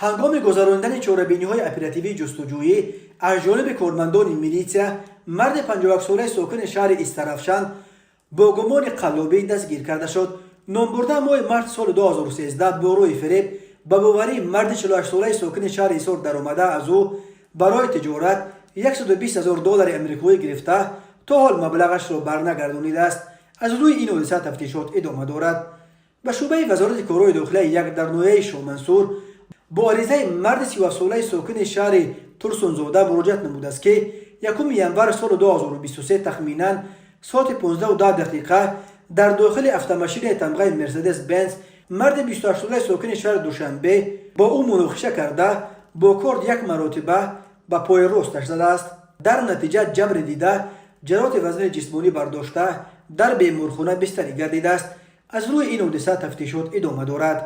Ҳангоми гузаронидани чорабиниҳои оперативии ҷустуҷӯӣ аз ҷониби кормандони милитсия марди 51-солаи сокини шаҳри Истаравшан бо гумони қаллобӣ дастгир карда шуд. Номбурда моҳи марти соли 2013 бо роҳи фиреб ба боварии марди 48-солаи сокини шаҳри Ҳисор даромада, аз ӯ барои тиҷорат 120 ҳазор доллари амрикоӣ гирифта, то ҳол маблағашро барнагардонидааст. Аз рӯи ин ҳодиса тафтишот идома дорад. Ба шӯъбаи Вазорати корҳои дохилаи як дар ноҳияи Шоҳмансур бо аризаи марди 37-солаи сокини шаҳри Турсунзода муроҷиат намудааст, ки 1 январ соли 2023 тахминан соати 15:10 дар дохили автомашинаи тамғаи Мерседес Бенз марди 28-солаи сокини шаҳри Душанбе бо ӯ муноқиша карда, бо корд як маротиба ба пои росташ задааст. Дар натиҷа ҷабри дида ҷароҳати вазнини ҷисмонӣ бардошта, дар беморхона бистарӣ гардидааст. Аз рӯи ин ҳодиса тафтишот идома дорад.